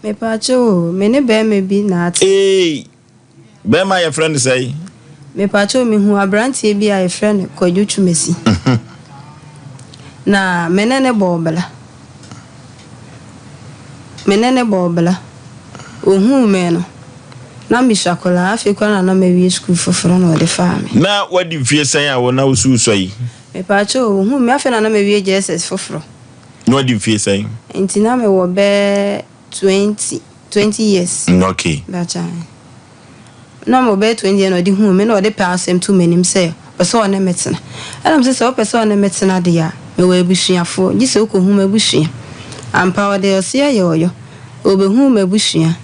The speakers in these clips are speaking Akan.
Mepaakyɛw o, me ne bɛɛma bi na ate. Eei! Bɛɛma a yɛfrɛ no sɛn? Mepaakyɛw, mehu abranteɛ bi a yɛfrɛ no Kwadwo Twumasi. Na me ne no bɔɔ bra. Me ne no bɔɔ bra. Ohuu me no, na mesua koraa, afei koraa na na mawie sukuu foforɔ na ɔde faa me. Na wadi mfeɛ sɛn a wo na wosuusua yi? Mepaakyɛw o, ohuu me, afei na na mawie JSS foforɔ. Na wadi mfeɛ sɛn? Nti na mewɔ bɛɛ 20, 20 years. Okay. Bɛkyɛ. Na mewɔ bɛyɛ 20 years na ɔde huu me na ɔde pɛ asɛm too m'anim sɛ ɔpɛ sɛ ɔne me tena. Ɛna mese sɛ wopɛ sɛ ɔne me tena deɛ a, mewɔ abusuafoɔ, gye sɛ wokɔhu m'abusua. Ampa ɔde ɔseɛ yɛ ɔyɔ. Ɔbɛhuu m'abusua.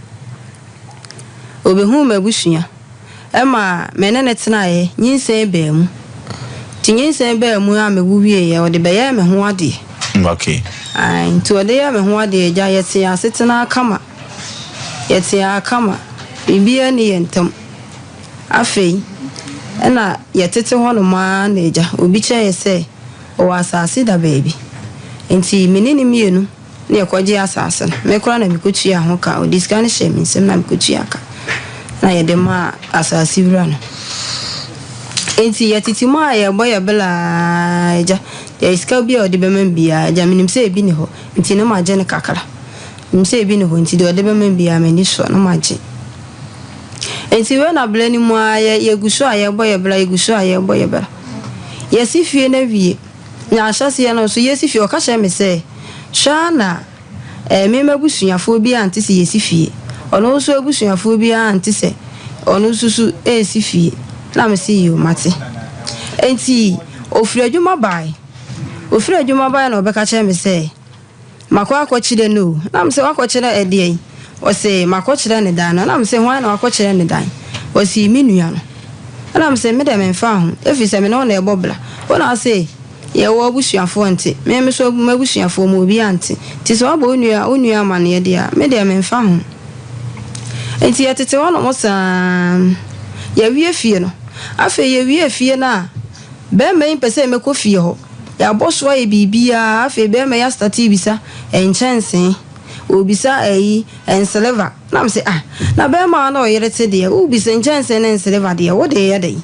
Ɔbɛhuu m'abusua. Ɛma me ne no tenaeɛ, nyinsɛn baa mu. Nti nyinsɛn baa mu a mewo wieeɛ, ɔde bɛyɛɛ me ho adeɛ. Okay. Ae, nti ɔde yɛɛ me ho adeɛ, agya, yɛtee asetena kama. Yɛtee ara kama, biribiara nni yɛn ntam. Afei, ɛna yɛtete hɔnom ara na agya, obi kyerɛɛ yɛ sɛ ɔwɔ asase da baabi. Nti me ne no mmienu na yɛkɔgyee asase no. Me koraa na mekɔtuaa ho ka. Ɔde sika no hyɛɛ me nsam na mekɔtuaa ka na yɛde maa asase wura no. Nti yɛtete mu a yɛrebɔ yɛn bra ara, agya, deɛ sika bi a ɔde bɛma me biara, agya, menim sɛ ebi nni hɔ, nti na magye no kakra. Menim sɛ ebi nni hɔ nti deɛ ɔde bɛma me biara m'ani sɔ na magye. Nti wei na berɛ no mu ara yɛ yɛgu so a yɛrebɔ yɛ bra, yɛgu so a yɛrebɔ yɛ bra. Yɛasi fie no awie. Na ahyɛaseɛ no nso yɛresi fie ɔka kyerɛɛ me sɛ, hwɛ ara na eh, me m'abusuafoɔ biara nte sɛ yɛsi fie. Ɔno nso abusuafoɔ biara nte sɛ ɔno nso so resi fie. Na mese yoo mate. Nti ɔfiri adwuma bae. Ɔfiri adwuma bae na ɔbɛka kyerɛɛ me sɛ, Makɔ akɔkyerɛ no o. Na mese, Woakɔkyerɛ ɛdeɛn? Ɔse, Makɔkyerɛ ne dan no. Na mese, Hwan na wakɔkyerɛ ne dan? Ɔse, Me nua no. Ɛna mese, Me deɛ memfaa ho, ɛfiri sɛ me ne wo na ɛbɔ bra. Wo na wose, Yɛwɔ abusuafoɔ nte. Me nso m'abusuafoɔ mu obiara nte. Nti sɛ woabɔ wo nua wo nua amaneɛ deɛ a, me deɛ memfa ho. Nti yɛtete hɔnom saa. Yɛawie fie no. Afei yɛwiee fie no a, Bɛɛma yi mpɛ sɛ mɛkɔ fie hɔ. Yɛabɔ so ayɛ biribiaa, afei bɛɛma yi astate rebisa nkyɛnsee, ɔrebisa ayi, nseleva. Na mese ah, na bɛɛma a ɔne ɔyere te deɛ, worebisa nkyɛnsee ne nseleva deɛ, wode reyɛ dɛn?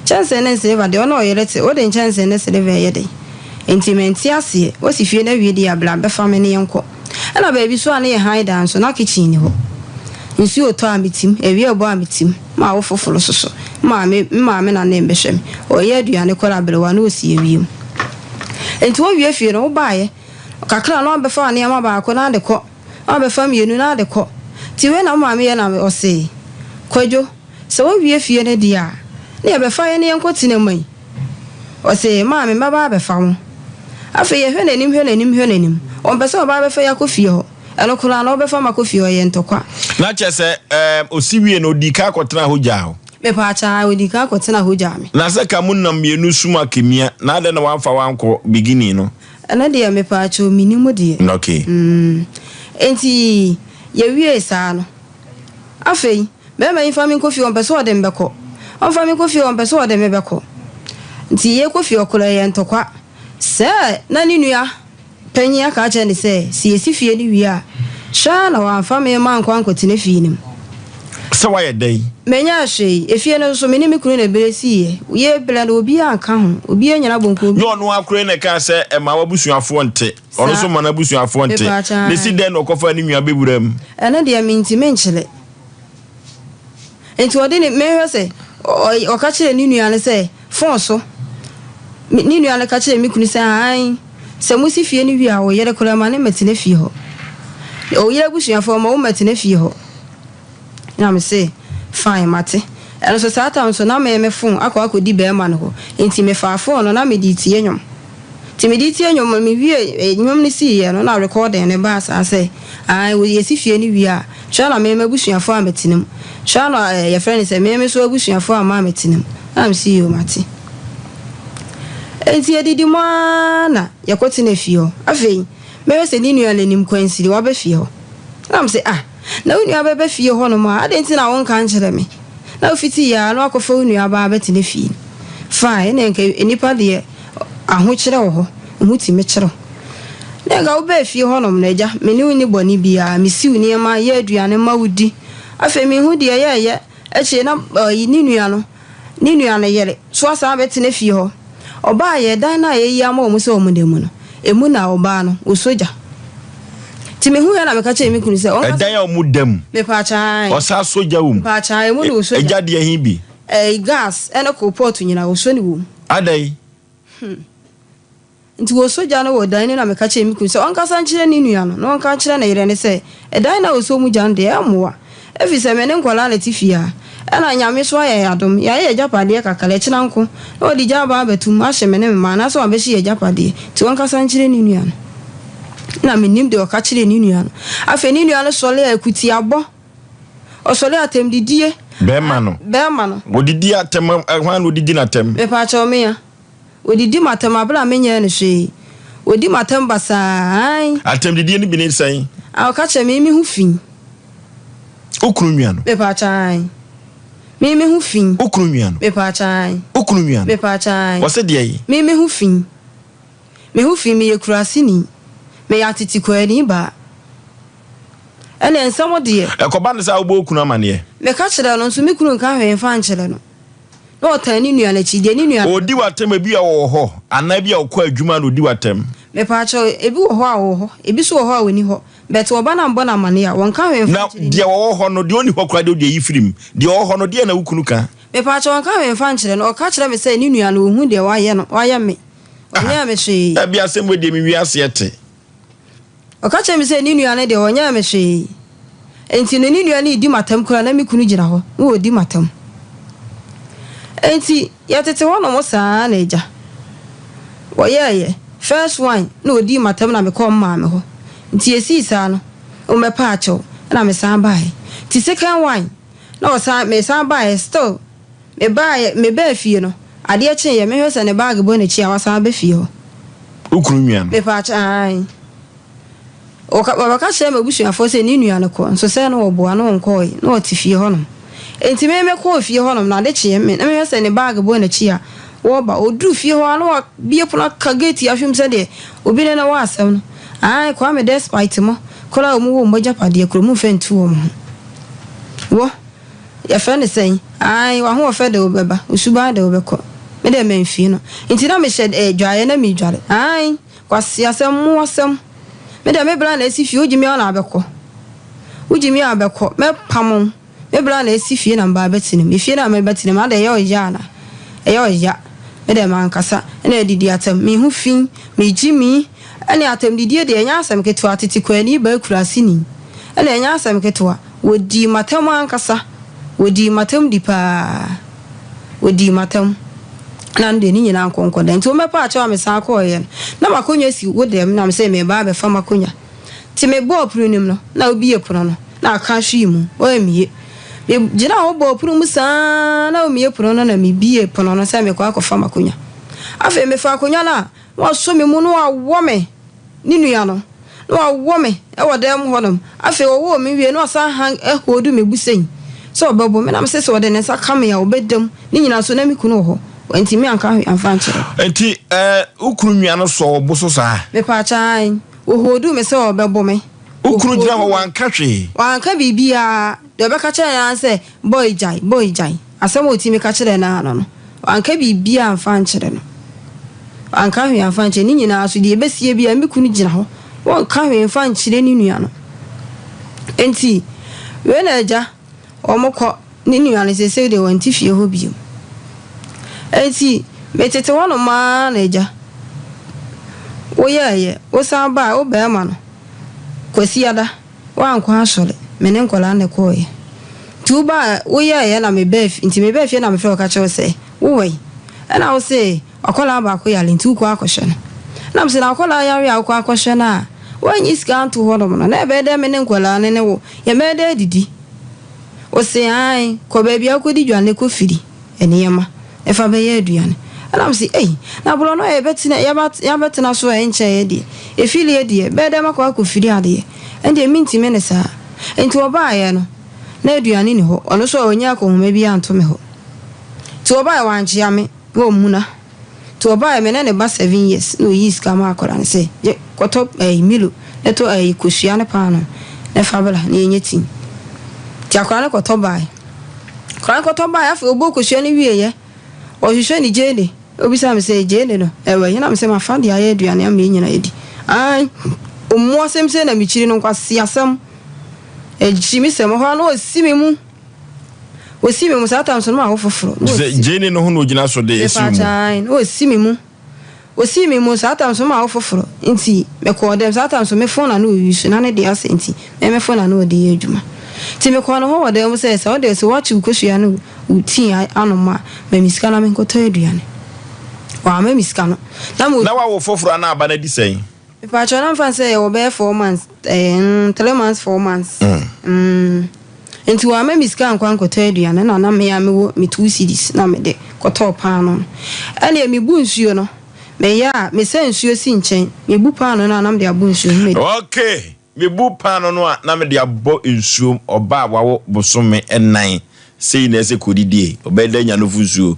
Nkyɛnsee ne nseleva deɛ, ɔne ɔyere te, wode nkyɛnsee ne seleva reyɛ dɛn? Enti mente aseɛ, woasi fie no awie deɛ a, bra bɛfa me ne yɛnkɔ. Ɛna baabi so a ne yɛ hann dan nso, na kitchen nni hɔ. Nsuo retɔ a metim, awia rebɔ a metim. M'awo foforo soso. Maame, me maame na na ɛbɛhwɛ me. Ɔreyɛ aduane kɔr aberewa na ɔsi ewiem. Enti wowie fie no, wobaeɛ kakra na wabɛfa nneɛma baako na ade kɔ, na wabɛfa mmienu na ade kɔ. Nti wei na wo maame yɛ na ɔse, Kwadwo, sɛ wowie fie no deɛ a, na yɛbɛfa yɛn na yɛnkɔtena mu yi. Ɔse, Maame, mɛba abɛfa wo. Afei yɛhwɛ n'anim hwɛ n'anim hwɛ n'anim. Ɔmpɛ sɛ ɔba abɛfa yɛn akɔ fie hɔ. Ɛno koraa no, wobɛfa me akɔ fie hɔ, ɛyɛ ntɔkwa. Na kyerɛ sɛ, ɛɛm, osi wiee no, odii kan kɔtenaa hɔ gyaa wo? Mepaakyɛw, odii kan kɔtenaa hɔ gyaa me. Na sɛ ka mo nam mmienu sum akemia, na adɛn na wamfa wo ankɔ beginning no? Ɛno deɛ, mepaakyɛw, minnim deɛ. Okay. Mm. Enti, yɛwiee saa no, afei, barima yi mfa me nkɔ fie, ɔmpɛ sɛ ɔde me bɛkɔ. Ɔmfa me nkɔ fie, ɔmpɛ sɛ ɔde me bɛkɔ. Nti yɛrekɔ fie hɔ koraa, ɛyɛ ntɔkwa. Sɛ na ne nua. Panyin aka akyerɛ no sɛ, sɛ yesi fie no wie a, hwɛ ara na wamfa me mankɔ ankɔtena fie no mu. Sɛ woayɛ dɛn? Menyɛɛ hwee. Efie no nso, me ne me kunu na ɛbrɛ siiɛ. Yɛrebrɛ no, obiara anka ho. Obiara nnyina bonkum. Nyɛ ɔno ara koraa na ɛkaa sɛ ɛmma w'abusuafoɔ nte. Ɔno nso mma n'abusuafoɔ nte. Saa. Na ɛsi dɛn na ɔkɔfaa ne nua bɛwuraa mu? Ɛno deɛ, mentumi nkyerɛ. Enti ɔde ne, mehwɛ sɛ, ɔka kyerɛɛ ne nua no sɛ, Fon so. Me, ne nua no ka kyerɛɛ me kunu sɛ, Aane, sɛ mosi fie no wie a, wo yere koraa, ma no mmɛtena fie hɔ. Wo yere abusuafoɔ, ma wɔmmɛtena fie hɔ. Na me se, Fine, mate. Ɛno nso, saa tam nso, na me, me fon akɔ akɔdi barima no hɔ. Enti mefaa fon no, na mede retie nnwom. Nti mede retie nnwom no, mewiee, nnwom no siiɛ no, na recording no baa saa sɛ, Aane, yɛsi fie no wie a, Hwɛ na me m'abusuafoɔ a mɛtena mu. Hwɛ na eh, yɛfrɛ no sɛ me me so abusuafoɔ a maa mɛtena mu. Na mese yoo mate. Enti yɛdidi mu ara na yɛkɔtena fie hɔ. Afei mɛhwɛ sɛ ne nua no anim kwansini waba fie hɔ. Na mese ah, na wo nua bɛba fie hɔ nom a, adɛn nti na wonka nkyerɛ me? Na wofiti yɛ ara na wakɔfa wo nua baa bɛtena fie. Fine, ɛnna nka nnipa deɛ ahokyerɛ wɔ hɔ, ho tumi kyerɛ wo. Na nka wobaa fie hɔnom no, agya, me ne wo nni bɔne biara. Mesiw nneɛma, yɛ aduane ma wodi. Afei minhu deɛ yɛreyɛ. Akyire na ɔyi ne nua no, ne nua no yere, so asan abɛtena fie hɔ. Ɔbaeɛ, dan no a yɛayi ama wɔn sɛ wɔnna mu no, emu na ɔbaa no, ɔsɔ gya. Nti mehuiɛ na meka kyerɛɛ me kunu sɛ ɔnka sɛ. Ɛdan a wɔda mu. Mepaakyɛw, ae. Ɔsan sɔ gya wɔ mu. Mepaakyɛw, emu na ɔsɔ gya. Egya deɛ he bi? Ɛɛ, gas ne kolpɔt nyinaa, ɔsɔ ne wɔ mu. Adɛn? Hmm. Nti wɔsɔ gya no wɔ dan no mu na meka kyerɛɛ me kunu sɛ ɔnkasa nkyerɛ ne nua no na ɔnka nkyerɛ ne yere no sɛ ɛdan no a wɔsɔ mu gya no deɛ ɛmmoa efisɛ me ne nkwadaa na ɛte fie ha ɛna Nyame nso ayɛ yɛn adom yɛayɛ yɛn agyapadeɛ kakra ɛkyena nko na wɔde gya aba abɛto mu ahye me ne me mma anaasɛ wɔabɛhye yɛn agyapadeɛ nti ɔnkasa nkyerɛ ne nua no na mennim deɛ ɔka kyerɛɛ ne nua no. Afei ne nua no sɔre a akutiabɔ ɔsɔre atɛmdidie. Bɛɛma no. Bɛɛma no. Wɔdidi atɛm hwan na ɔdidi no atɛm? Mepaakyɛw mea. Odidi m'atɛm bere a menyɛɛ no hwee. Odi m'atɛm basaa, aane. Atɛmdidie no bi ne sɛn? A ɔka kyerɛ me, me ho fi. Wo kunu nua no? Mepaakyɛw, aane. Me, me ho fi. Wo kunu nua no? Mepaakyɛw, aane. Wo kunu nua no? Mepaakyɛw, aane. Ɔse deɛn? Me, me ho fi. Me ho fi, meyɛ kuraseni. Meyɛ atetekwaani baa. Ɛnneɛ nsɛm deɛ. Ɛkɔba no saa a wobɔ wo kunu amaneɛ? Meka kyerɛ no, nso me kunu nka hwee mfa nkyerɛ no. Na ɔtan ne nua no akyi. Deɛ ne nua no. Ɔdi w'atɛm ebi a ɔwɔ hɔ anaa ebi a ɔkɔ adwuma na ɔdi w'atɛm. Mepaakyɛw, ebi wɔ hɔ a ɔwɔ hɔ, ebi nso wɔ hɔ a ɔnni hɔ. But ɔba no ambɔ no amaneɛ a, wɔnka hwee mfa Na nkyerɛ ne deɛ nua. ɔwɔ hɔ no, deɛ ɔnni hɔ koraa deɛ ɔde ayi firi mu. Deɛ ɔwɔ hɔ no, deɛn na wo kunu ka? Mepaakyɛw, ɔnka hwee mfa nkyerɛ no. Ɔka kyerɛ me sɛ ne nua no, ɔhu deɛ wayɛ no, wayɛ me. Ɔnyɛɛ me hwee. Dabi, asɛm wei deɛ me wiase ɛte. Ɔka kyerɛɛ me sɛ ne nua no deɛ, ɔnyɛɛ me hwee. Enti no, ne nua no redi m'atɛm koraa na me kunu gyina hɔ na ɔredi m'atɛm. Enti yɛtete hɔnom saa ara na agya. Wɔyɛeɛ. First one na ɔdii m'atɛm na mekɔɔ me maame hɔ. Nti ɛsii saa no, wɔmmɛpaa kyɛw na mesan baeɛ. Nti second one na ɔsan, mesan baeɛ still. Mebaeɛ, mebaa fie no, adeɛ kyeeɛ, mehwɛ sɛ ne baage bɔ n'akyi a, wasan aba fie hɔ. Wo kunu nua no? Mepaakyɛ, aane. Wɔka, wɔbɛka kyerɛɛ m'abusuafoɔ sɛ ne nua no kɔ, nso sɛ na wɔboa no ɔnkɔɔe, na ɔte fie hɔnom. Enti me, mekɔɔ fie hɔnom, na ade kyeeɛ, me, na mehwɛ sɛ ne baage bɔ n'akyi a, wɔreba. Ɔduruu fie hɔ ara na wabue pono aka geeti ahwɛ mu sɛdeɛ obi ne no wɔ asɛm no. Aane, Kwame despite mo koraa a wɔwɔ wɔn agyapadeɛ kuro, momfa ntu wɔn ho. Wɔ. Yɛfrɛ no sɛn? Ae, w'ahoɔfɛ de wo bɛba, wo suban de wo bɛkɔ. Me deɛ mamfie no. Nti na mehyɛ eh, dwaeɛ na medware. Ae, kwaseasɛm, mmoasɛm. Me deɛ me bra na asi fie, wogye me a na abɛkɔ. Wogye me a bɛkɔ, mɛpam wo. Me bra na asi fie na meba abɛtena mu. Efie no a mebɛtena mu, adɛn ɛyɛ ɔya anaa? Ɛyɛ ɔya. Me deɛ mankasa na adidi atɛm. Me ho fi, megye mi. Ɛne atɛmdidie deɛ ɛnyɛ asɛm ketewa, tete kwaani baa kuraseni. Ɛne ɛnyɛ asɛm ketewa. Wɔdii m'atɛm ankasa. Wɔdii m'atɛm di paa. Wɔdii m'atɛm. Na no deɛ ne nyinaa nkɔ nkɔda. Nti wɔbɛpa akyɛw a mesan kɔeɛ no, na m'akonnwa si wo dɛm na mesɛ mereba abɛfa m'akonnwa. Nti mebɔɔ pono no mu no, na wobue pono no, na aka hwee mu, wɔammue. Megyinaa hɔ bɔɔ pono mu saa na wɔmmue pono no na mebuee pono no sɛ merekɔ akɔfa m'akonnwa. Afei mefaa akonnwa no a, na wɔasɔ me mu na wɔawɔ me. Ne nua no, na wawɔ me wɔ dan mu hɔnom. Afei ɔwɔɔ me wiei na ɔsan han hoodu me bo sei sɛ ɔbɛbɔ me. Na mese sɛ ɔde ne nsa ka me a, ɔbɛda mu. Ne nyinaa nso, na me kunu wɔ hɔ. Wantumi anka hwee amfa ankyerɛ me. Enti eh, wo kunu nua no sɔɔ wo bo so saa? Mepaakyɛw, aane. Ɔhooduu me sɛ ɔbɛbɔ me. Wo kunu gyina hɔ, Ɔhooduu me. wanka hwee? Wanka biribiara. Deɛ ɔbɛka kyerɛɛ no ara ne sɛ, Boy gyae, boy gyae. Asɛm a ɔtumi ka kyerɛɛ no ara no no, wanka biribiara amfa ankyerɛ no. Wanka hwee amfa ankyerɛ no. Ne nyinaa so, deɛ ɛbɛsie biara, me kunu gyina hɔ. Wɔnka hwee mfa nkyerɛ ne nua no. Enti, wei na agya, wɔkɔ, ne nua no, seesei deɛ wɔnte fie hɔ bio. Enti, metete hɔnom ara na agya, woyɛeɛ, wosan baeɛ, wo barima no, Kwasiada. Woankɔ asɔre, me ne nkwadaa na ɛkɔeɛ. Nti wobaa, woyɛeɛ na mebaa fie, nti mebaa fie na mefrɛɛ wo ka kyerɛɛ wo sɛ, wowɔ he? Ɛna wose, w'akwadaa baako yare nti wokɔ akɔhwɛ no. Ɛna mese, na w'akwadaa yare a wokɔ akɔhwɛ no a, woanyi sika anto hɔnom no, na ɛbɛyɛ dɛn me ne nkwadaa no ne wo, yɛbɛyɛ dɛn adidi? Ose, aane, kɔ baabi a wokɔdi dwa no kɔfiri. nneɛma fa bɛyɛ aduane. Ɛna mese, Ei, na borɔno a yɛbɛtena, yɛaba, yɛabɛtena so a ɛnkyɛeɛ deɛ, ɛfirie deɛ, bɛyɛ dɛn makɔ akɔfiri adeɛ? Ɛndeɛ mentumi ne saa. Enti wɔbaeɛ no, na aduane nni hɔ. Ɔno nso a wannya akɔnhoma biara anto me hɔ. Nti wɔbaeɛ, wankyea me, na wɔmmuna. Nti ɔbaeɛ, me ne ne ba 7 years na ɔyii sika ma akwadaa no sɛ gye kɔtɔ ɛyi Milo ne tɔ ɛyi kosua ne paano ne fa bra na yɛnyɛ tea. Nti akwadaa no kɔtɔ baeɛ. Akwadaa no kɔtɔ baeɛ, afei ɔbɔɔ kosua no wieeɛ, ɔhwehwɛ ne gyeene. Ɔbisaa me sɛ, "Gyeene no ɛwɔ he?" Na me sɛ, "Mafa de ayɛ aduane ama yɛn nyinaa yɛdi." Ae, ɔmmu asɛm sɛ na mekyiri no, nkwaseasɛm. Ɛgyi me sɛm hɔ a na ɔsi me mu. Ɔsi me mu saa tam so no ma awo foforɔ. Na sɛ ɔsi gyeene no ho na ogyina so de esi wo mu. Mepaakyɛw, na ɔsi me mu. Ɔsi me mu saa tam so ma awo foforɔ. Nti mekɔɔ dɛm saa tam so me phone na na ɔyi so na ne deɛ asɛ, nti me me phone na na ɔde yɛ adwuma. Nti mekɔɔ ne hɔ wɔ dɛm mu sɛ ɔde sɛ wakye wo kosua no wo tea anom a, ma me sika na menkɔtɔ aduane. Wamma me sika no. Na mo Na wawo foforɔ ana aba no adi sɛn? Mepaakyɛw, na mfa sɛ yɛwɔ bɛyɛ 4 months, 3 months, 4 months. Nti wamma me sika nkɔ ankɔtɔ aduane na me a mewɔ me 2 cedis na mede kɔtɔɔ paano no. Ɛnna mebu nsuo no, meyɛ a mesɛ nsuo si nkyɛn, mebu paano no a na mede abɔ nsuo no mede. Okay, mebu paano no a na mede abɔ nsuom. Ɔba a wawo bosome 4 sei na ɛsɛ kɔdidie, ɔbɛda nya nofo nsuo.